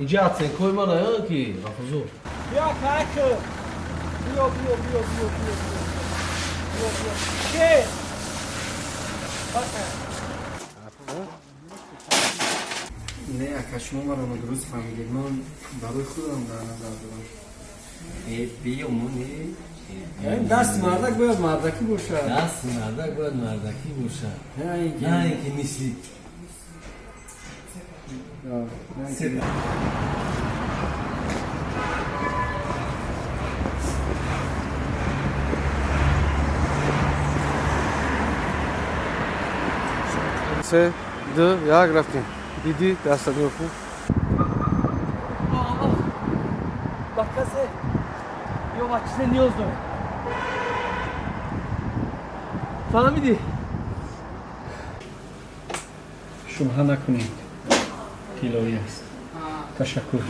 Инҷа оценкаҳои ман аян ки Ғафузо. Биё, каку. Биё, биё, биё, биё, биё, биё. Биё, биё. Шер. Бака. Не, ака, шумо маро нодуруст фаҳмидед. Ман барои худам дар назар дорам. Э, биё, моне. Дасти мардак бояд мардакӣ бошад. Дасти мардак бояд мардакӣ бошад. На ин ки На ин ки мисли на ин ки Се, ду, як, рафтем. Дидӣ, дастат меофу. Ба касе ё ба чизе ниёз дорем. Фаҳмидӣ? Шубҳа накунед, тиллоӣ аст. Ташаккур.